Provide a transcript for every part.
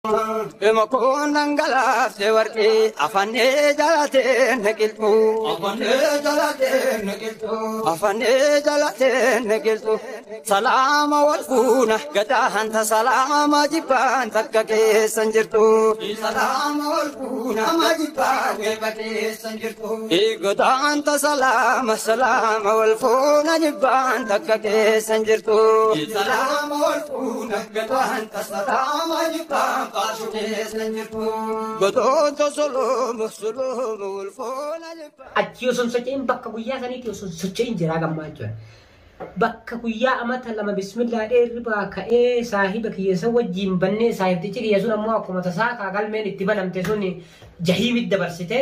Makoon dhangalaafte warqee afannee jalatee naqiltu. Afannee jalatee naqiltu. Afannee jalatee naqiltu. Salaama wal fuuna gadaanta salaama jibbaan takka keessan jirtu. Salaama wal fuuna jibbaan eebba keessan jirtu. Gadaanta salaama salaama wal fuuna jibbaan takka keessan jirtu. Salaama wal fuuna gadaanta salaama jibbaan faashu keessan jirtu. Gadaanta salaama salaama wal fuuna jibbaan. Achi osoo hin socho'in bakka guyyaa saniitti osoo hin socho'in jiraa gammaa jechuudha. Bakka guyyaa amata lama bismillaa dheerribaa ka'ee saahiba kiyya san wajjiin bannee saahibtichi kiyya sun ammoo akkuma tasaa kaa galmeen itti banamte sun jahiimit dabarsite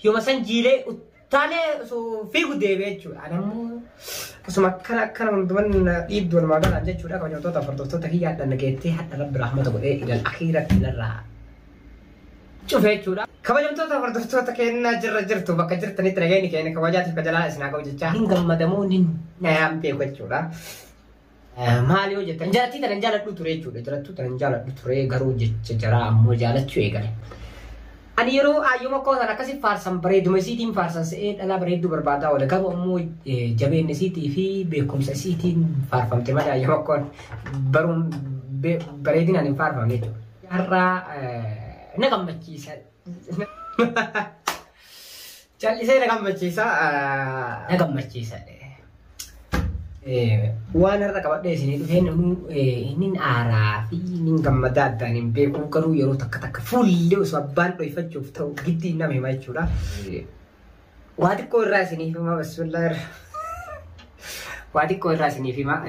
yooma san jiilee uttaalee osoo fiigu deebi'e jechuudha. Ani ammoo osuma akkana akkana hunduman dhiibdu walumaa galaan jechuudha. Kabajamtoota hordoftoota kiyya hadha nageettee hadha rabbi rahmata godhee ilal akhiiratti ilarraa cufe jechuudha. Kabajamtoota hordoftoota kennaa jirra jirtu bakka jirtanitti nageenyi keenya kabajaatiif kajalaa isin haa ga'u jechaa hin gammadamoo nin nayaan beeku jechuudha. Maal yoo jettan jalattii tanan jaaladhu ture jechuudha. Jalattuu tanan jaaladhu ture garuu jecha jaraa ammoo jaalachuu eegale. Ani yeroo ayyuma koo sana akkasi faarsan bareeduma isiitiin faarsan se'ee dhalaa bareedduu barbaadaa oole garuu ammoo jabeenya isiitii fi beekumsa isiitiin faarfamte malee ayyuma koon baruun bareedinaan hin faarfamne jechuudha. Har'aa na gammachiisa. Callisee na gammachiisa. Na gammachiisa. Waan har'a qabadhee isinii dhufeen inni aaraa fi inni gammadaa addaan hin beeku garuu yeroo takka takka fuullee osoo abbaan dho'ifachuuf ta'u giddii nama hima jechuudha. Waa xiqqoo irraa isiniif hima bismillah. Waa xiqqoo irraa isiniif hima.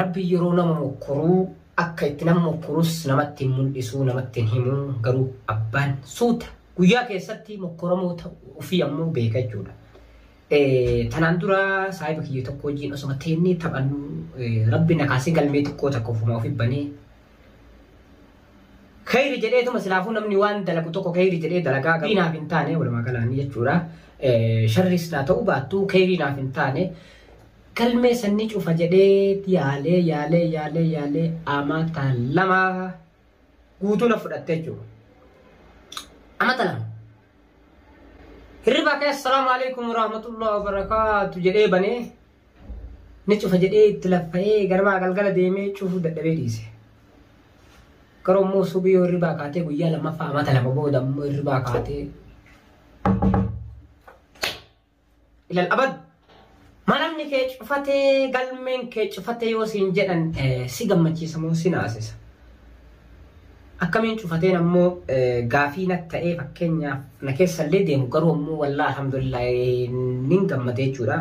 Rabbi yeroo nama mokkoruu akka itti nama mokkorus namatti hin mul'isu namatti hin himu garuu abbaan suuta guyyaa keessatti mokkoramuu ta'u ofii ammoo beeka jechuudha. Tanaan dura saahiba kiyya tokko wajjin osuma teennee taphannu rabbi na kaasee galmee xiqqoo takka ofuma ofi banee Khayri jedheetuma silaafuu namni waan dalagu tokko khayri jedhee dalagaa garuu naaf hin taane walumaa galaan jechuudha. Sharris naa ta'uu baattu khayrii naaf hin taane galmee sanni cufa jedhee yaalee yaalee yaalee yaalee amata lama guutuu na fudhatte jechuudha. Amata lama. Hirribaa ka'ee assalaamu alaikum warahmatullahi wabarakaatu jedhee banee ni cufa jedhee itti laffa'ee ganamaa galgala deemee cufuu dadhabee dhiise. Garuu immoo subii yoo hirribaa kaatee guyyaa lammaffaa amata lama booda immoo hirribaa kaatee ilal abad manamni kee cufatee galmeen kee cufatee yoo siin jedhan si gammachiisa moo si naasisa. Akkamiin cufateen ammoo gaafii natti ta'ee fakkeenyaaf na keessallee deemu garuu ammoo wallaa alhamdulillah nin gammade jechuudha.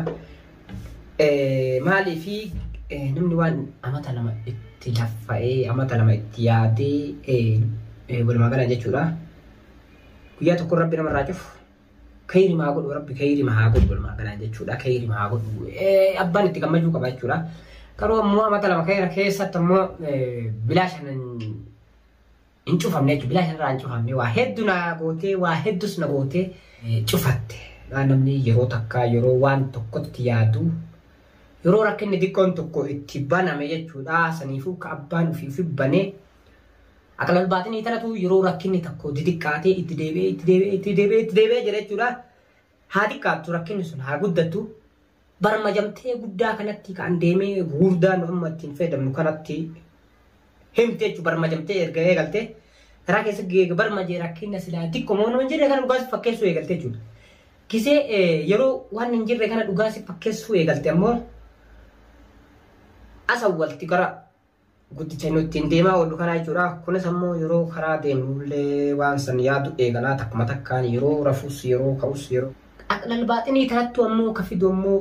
Maaliifi namni waan amata lama itti laffa'ee amata lama itti yaadee walumaa galan jechuudha. Guyyaa tokko rabbi namarraa cufu kayri maa godhu rabbi kayri haa godhu walumaa galan jechuudha. Kayri haa godhu abbaan itti gammachuu qaba jechuudha. Garuu ammoo amata lama kayra keessatti ammoo bilaasha hin cufamne jechuudha. Bilaasha irraa hin cufamne waa hedduu na gootee waa hedduus na gootee cufatte. Namni yeroo takka yeroo waan tokkotti yaadu yeroo rakkinni xiqqoon tokko itti baname jechuudha. Saniifuu ka abbaan ofii ofi banee akka lalbaatinii tanatu yeroo rakkinni tokko didiqqaatee itti deebi'ee itti deebi'ee itti deebi'ee itti deebi'ee jira jechuudha. Haa xiqqaattu rakkinni sun haa guddattu. Barmajamtee guddaa kanatti kan deemee gurguddaan amma ittiin fayyadamnu kanatti himte jechuudha. Barmajamtee erga eegalte karaa keessa barmajee rakkina silaa xiqqoo moo hin jirre kana dhugaas fakkeessuu eegalte jechuudha. Kisee yeroo waan hin jirre kana dhugaas fakkeessuu eegalte ammoo asawwalti gara guddicha nuti ittiin deemaa oollu kanaa jechuudha. Kunis ammoo yeroo karaa deemnullee waan san yaadu eegalaa takkuma takkaan yeroo rafus yeroo ka'us yeroo. Aqlal baaxinii kanattu ammoo ka fidu ammoo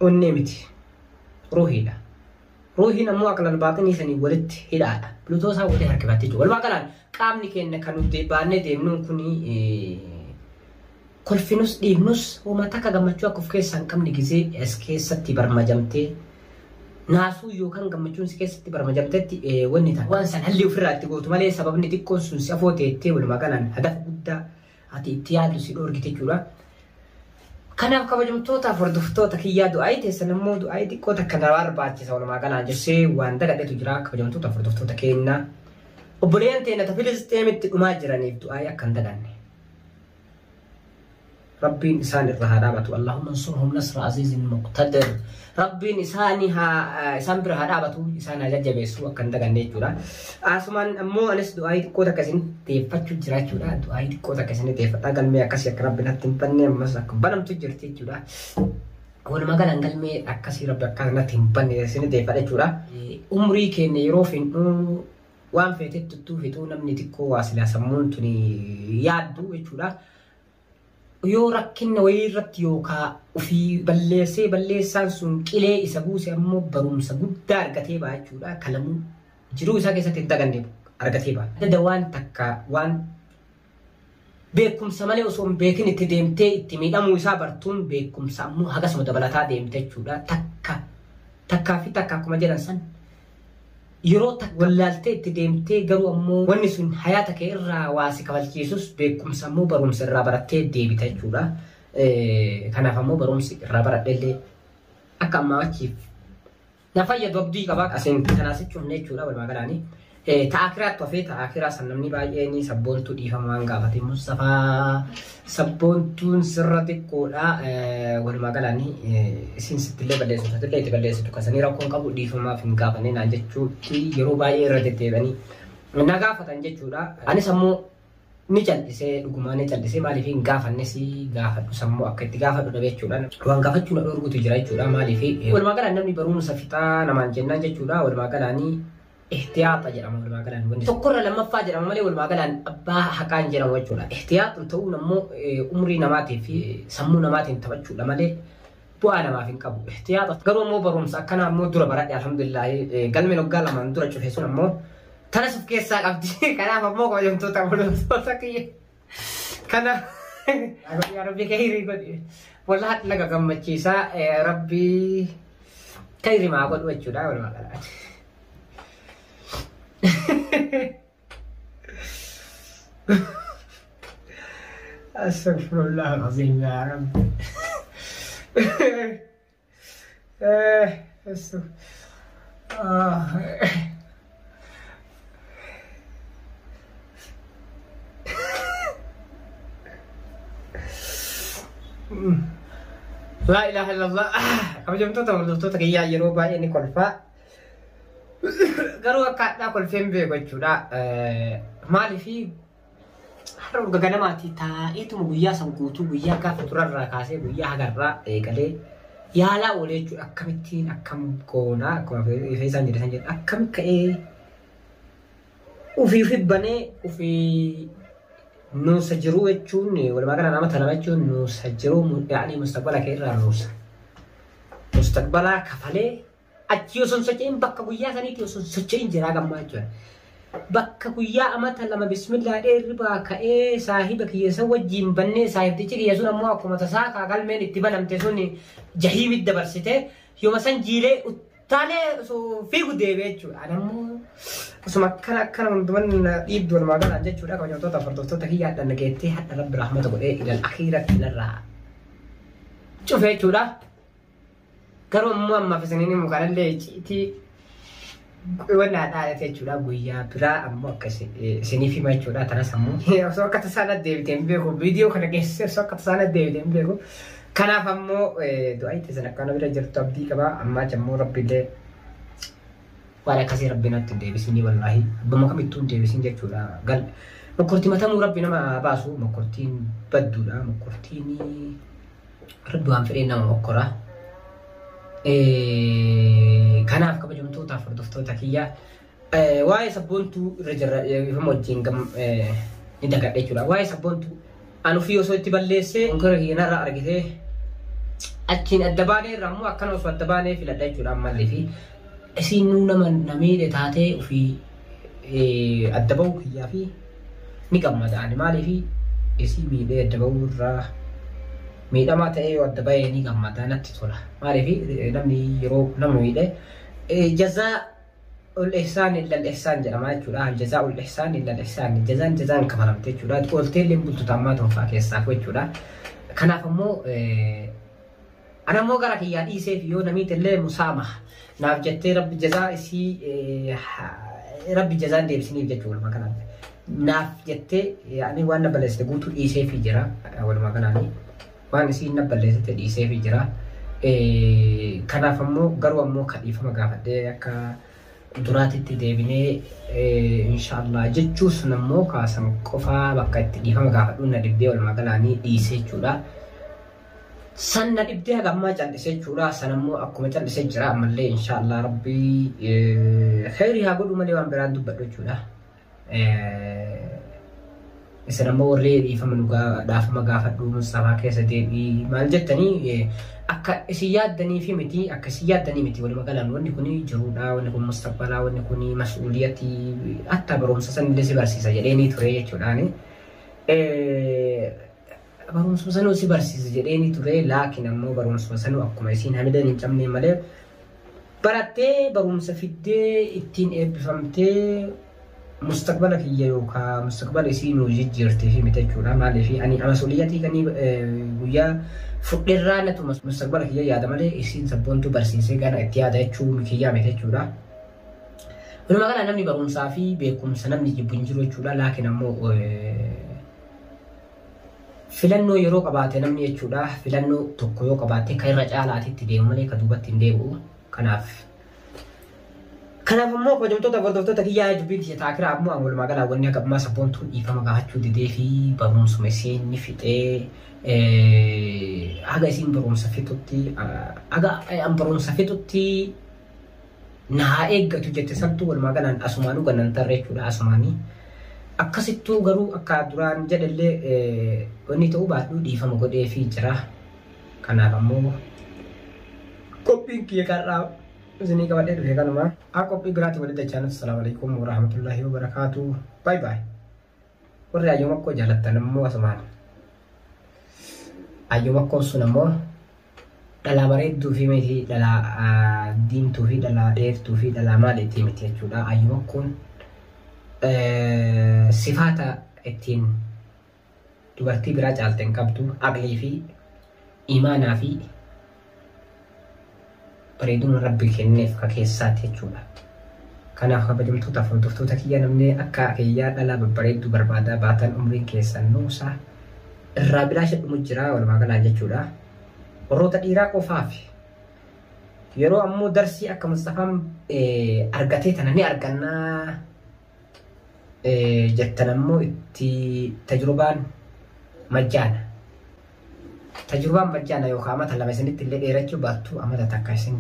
onnee miti. Ruuhiidha. Ruuhiin ammoo aqlal baaxinii sanii walitti hidhaadha. Bilutoosaa walitti harkifattee jechuudha. Walumaa galaan qaamni keenya kan nuti baannee deemnuun kuni kolfinus dhiibnus homaa takka gammachuu akka of keessaa hin qabne gisee as keessatti barmajamtee naasuu yookaan gammachuun si keessatti barmajamtetti wanni ta'a. Waan san halli ofirraa itti gootu malee sababni xiqqoon sun si afoo teettee walumaa galaan hadafa guddaa ati itti yaaddu si dhoorgite jechuudha. Kanaaf kabajamtootaaf hordoftoota kiyyaa du'aayii teessan immoo du'aayii xiqqoo takka na barbaachisa walumaa galaan jessee waan dagadhetu jira kabajamtootaaf hordoftoota keenya. Obboleeyyan teenya ta Filisxeemitti dhumaa jiraniif du'aayii akka hin daganne. Rabbiin isaan irra haa dhaabatu. Allahumma ansurhum nasra aziizin muqtadir. Rabbiin isaanii haa isaan bira haa dhaabatu, isaan haa jajjabeessu akka hin daganne jechuudha. Asumaan ammoo anis du'aayii xiqqoo takka isin deeffachuu jira jechuudha. Du'aayii xiqqoo takka isin deeffadhaa galmee akkasii akka Rabbi natti hin banne ammas akka banamtu jirti jechuudha. Walumaa galaan galmee akkasii Rabbi akka natti hin banne isin deeffadha jechuudha. Umrii keenya yeroo finnu waan feetetti tuttuu fixuu namni xiqqoo waa silaa sammuun tuni yaaddu jechuudha. Yoo rakkinna wayii irratti yookaan ofii balleessee balleessaan sun qilee isa buuse ammoo barumsa guddaa argatee ba'a jechuudha. Kalamuu jiruu isaa keessatti hin daganne argatee ba'a. Adda waan takka waan beekumsa malee osoo hin beekin itti deemtee itti miidhamuu isaa bartuun beekumsa ammoo hagasuma dabalataa deemte jechuudha. Takka takkaa fi takka akkuma jedhan san yeroo takka wallaaltee itti deemtee garuu ammoo wanni sun hayaata kee irraa waa si kafalchiisus beekumsa ammoo barumsa irraa barattee deebita jechuudha. Kanaaf ammoo barumsi irraa baradhe illee akka ammaa achiif na fayyadu abdii qaba. Asiin tanaasichuuf jechuudha walumaa galaanii. Ta'akiraatti hafee ta'akiraa san namni baay'een sabboontuu dhiifama waan gaafate Mustafaa sabboontuun sirra xiqqoodha. Walumaa galaanii isin sittillee balleessitu sittillee itti balleessitu kasanii rakkoon qabu dhiifamaaf hin gaafanne naan jechuutti yeroo baay'ee irra deddeebi'anii na gaafatan jechuudha. Anis ammoo ni callisee dhugumaa ni callisee maaliif hin gaafannes gaafadhu sammuu akka itti gaafadhu dhabe jechuudha. Waan gaafachuu na dhorkutu jira jechuudha maaliif walumaa galaan namni barumsa fixaa namaan jennaan jechuudha walumaa galaanii ihtiyaaxa jedhama walumaa galaan wanti tokkorra lammaffaa jedhama malee walumaa galaan abbaa haqaan jedhamu jechuudha. Ihtiyaaxun ta'uun ammoo umrii namaatii fi sammuu namaatiin taphachuudha malee bu'aa namaaf hin qabu. Ihtiyaaxa garuu ammoo barumsa akkanaa ammoo dura baradhe alhamdulillaahi galmeen waggaa lamaan dura cufe sun ammoo tanas of keessaa qabdi. Kanaaf ammoo kabajamtoota hordoftoota kiyya. Kana yaa Rabbi khayrii godhi. Wallahi naga gammachiisaa Rabbi khayrii maa godhu jechuudha walumaa galaan. Astaghfirullah al-azim ya Rabbi. Laa ilaaha illallah. Kabajamtoota hordoftoota kiyyaa yeroo baay'ee ni kolfaa. Garuu akka hadhaa kolfee hin beeku jechuudha. Maaliif har'a urga ganamaatii taa'eetuma guyyaa san guutuu guyyaa gaafa turarraa kaasee guyyaa hagarraa eegalee yaalaa oolee jechuudha. Akkamittiin akkam goonaa akkuma feesaan jedhe san jedhe akkam ka'ee ofii ofi banee ofii nuusa jiruu jechuun walumaa gala nama tana jechuun nuusa jiruu yaa'anii mustaqbala kee irraa nuusa. Mustaqbalaa kafalee achi osoo hin socho'in bakka guyyaa saniitti osoo hin socho'in jiraa gammaa jechuudha. Bakka guyyaa amata lama bismillaa dheerribaa ka'ee saahiba kiyya san wajjiin bannee saahibtichi kiyya sun ammoo akkuma tasaa kaagalmeen itti banamte sun jahiimit dabarsite yooma san jiilee uttaalee osoo fiigu deebi'e jechuudha. Ani ammoo osuma akkana akkana hunduman dhiibdu walumaa galaan jechuudha. Kabajamtoota hordoftoota kiyya hadha nageettee hadha rabbi rahmata godhee ilal akhiiratti narraa cufe jechuudha. Garuu ammoo ammaaf isiniin himu kanallee icciitii wanna dhaadhate jechuudha. Guyyaa biraa ammoo akka isiniif hima jechuudha. Tanas ammoo osoo akka tasaa na deebitee hin beeku. Viidiyoo kana keessa osoo akka tasaa na deebitee hin beeku. Kanaaf ammoo du'aa itti sana akkana bira jirtu abdii qaba. Ammaa ammoo rabbiillee waan akkasii rabbi natti hin deebisinii wallaahi. Abbuma kamittuu hin deebisin jechuudha. Gal mokkortii matamuu rabbi nama baasu mokkortiin badduudha. Mokkortiin rabbi waan fedheen nama mokkora. Kanaaf kabajamtootaaf hordoftoota kiyya waa'ee sabboontuu irra jirra ifama wajjin ni dagadha jechuudha. Waa'ee sabboontuu an ofii osoo itti balleessee onkora kiyya narraa argitee achiin adda baanee irraa ammoo akkana osoo adda baanee filadha jechuudha ammallee fi isiin nuu nama namiidhe taatee ofii adda bahuu kiyyaa fi ni gammada ani maaliif isii miidhee adda bahuu irraa miidhamaa ta'ee yoo adda bahee ni gammada natti tola. Maaliif namni yeroo nama miidhe jazaa ul ihsaan illa al ihsaan jedhama jechuudha. Jazaa ul ihsaan illa al ihsaan jazaan jazaan kafalamte jechuudha. Ooltee illee bultu tammaa toonfaa keessaaf jechuudha. Kanaaf ammoo ana ammoo gara kiyyaa dhiiseef yoo namiit illee musaama naaf jettee rabbi jazaa isii rabbi jazaan deebisiniif jechuudha walumaa galaan. Naaf jettee ani waan na balleessite guutuu dhiiseefii jira walumaa galaani. Waan isiin na balleessite dhiiseefii jira. Kanaaf ammoo garuu ammoo kan dhiifama gaafadhee akka duraatitti deebinee inshaallah jechuu sun ammoo kaasan qofaa bakka itti dhiifama gaafadhu na dhibdee walumaa galaanii dhiisee jechuudha. San na dhibdee haga ammaa callisee jechuudha. San ammoo akkuma callisee jira ammallee inshaallah rabbii kheyrii haa godhu malee waan biraan dubbadhu jechuudha. Isin ammoo warri dhiifama nu dhaafama gaafadhu Mustafaa keessa deebii maal jettanii akka isin yaaddanii fi miti akka isin yaaddanii miti walumaa galaan wanni kun jiruudha wanni kun mustaqbalaa wanni kun mas'uuliyatii hatta barumsa sanillee si barsiisa jedheenii ture jechuudhaani. Barumsuma sanuu si barsiisa jedheenii ture laakiin ammoo barumsuma sanuu akkuma isiin hamileen hin cabne malee barattee barumsa fiddee ittiin eebbifamtee mustaqbala kiyya yookaan mustaqbala isii nuu jijjiirtee fi miti jechuudha. Maaliif ani masuuliyatii kanii guyyaa fudherraa natu mustaqbala kiyya yaada malee isiin sabboontuu barsiisee gana itti yaada jechuu kiyyaa miti jechuudha. Walumaa gala namni barumsaa fi beekumsa namni jibbu hin jiru jechuudha. Laakiin ammoo filannoo yeroo qabaate namni jechuudha. Filannoo tokko yoo qabaate kan irra caalaatitti deemu malee kan duubatti hin deebi'u. Kanaaf immoo kabajamtoota hordoftoota kiyyaa dubbiin tiyya taakiraa ammoo an walumaa galaa wanni akka ammaa sabboontuun dhiifama gaafachuu didee fi barumsuma isheen ni fixee haga isiin barumsa fixutti haga an barumsa fixutti na haa eeggatu jette santu walumaa galaan asumaanuu gannan tarree jechuudha asumaanii. Akkasittuu garuu akka duraan jedhellee wanni ta'uu baadhu dhiifama godhee fi jira. Kanaaf ammoo qophiin kiyya karraa isinii qabadhee dhufe kanuma. Haa qophii biraatti walitti dachaanutti assalaamu alaikum warahmatullahi wabarakaatu. Baay baay. Warri ayyoo makkoo jaalattan ammoo asumaan. Ayyoo makkoon sun ammoo dhalaa bareedduu fi miti dhalaa diimtuu fi dhalaa dheertuu fi dhalaa maaliitii miti jechuudha. Ayyoo makkoon sifaata ittiin dubartii biraa caalte hin qabdu aqlii fi imaanaa fi bareedina rabbi kenneef ka keessaati jechuudha. Kanaaf kabajamtoota fi hordoftoota kiyya namni akka kiyyaa dhalaa babbareedduu barbaadaa baatan umriin keessan nuusaa irraa bilaasha dhumu jira walumaa galaan jechuudha. Warroota dhiiraa qofaaf yeroo ammoo darsii akka Mustafaan argatee tana ni argannaa jettan ammoo itti tajrubaan majjaana. Tajrubaan majjaana yookaan amata lama isinitti illee dheerachuu baattu amata takka isin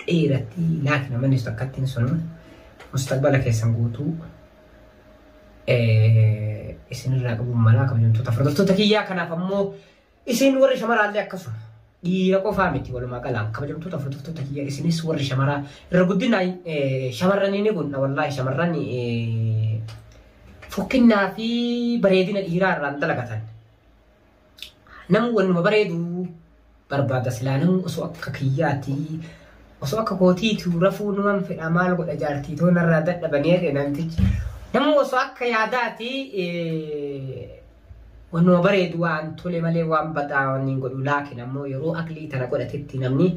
dheeratti laakiin amanni akkattiin sun mustaqbala keessan guutuu isinirraa qabuun malaa kabajamtoota hordoftoota kiyyaa. Kanaaf ammoo isin warri shamaraallee akkasuma dhiira qofaa miti walumaa galaan kabajamtoota hordoftoota kiyyaa isinis warri shamaraa irra guddinaan shamarranii ni gunna wallaahi shamarran fokkinnaa fi bareedina dhiiraa irraan dalagatan. Namu wannuma bareedu barbaada silaa namu osoo akka kiyyaati osoo akka kootiitu rafuu numan fedha maal godha jaartii toonarraa dadhabanii jedhe namtichi. Namu osoo akka yaadaati wannuma bareedu waan tole malee waan badaa wanni hin godhu laakiin ammoo yeroo aqlii tana godhatetti namni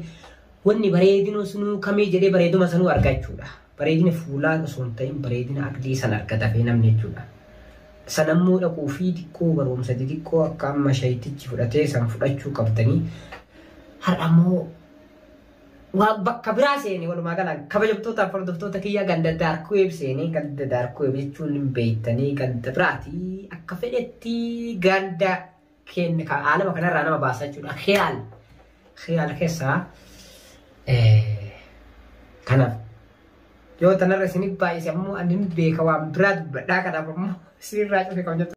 wanni bareedinu sunuu kamii jedhee bareeduma sanuu arga jechuudha. Bareedina fuulaa osoo hin ta'in bareedina aqlii sana arga dafee namni jechuudha. Sanammoo dhaquu fi xiqqoo barumsa xixiqqoo akka amma shayitichi fudhatee san fudhachuu qabdanii har'a ammoo waa bakka biraa seenee walumaa galaan kabajamtoota fi hordoftoota kiyyaa ganda daarkuu eeb seenee ganda daarkuu eeb jechuun hin beektanii ganda biraatii akka fedhetti ganda keenya aalama kanarraa nama baasa jechuudha. Khiyaal khiyaal keessaa kanaaf yoo tanarra isinif baay'ise ammoo ani beeka waan biraa dubbadhaa kanaaf ammoo isinirraa cufe kabajamtoota.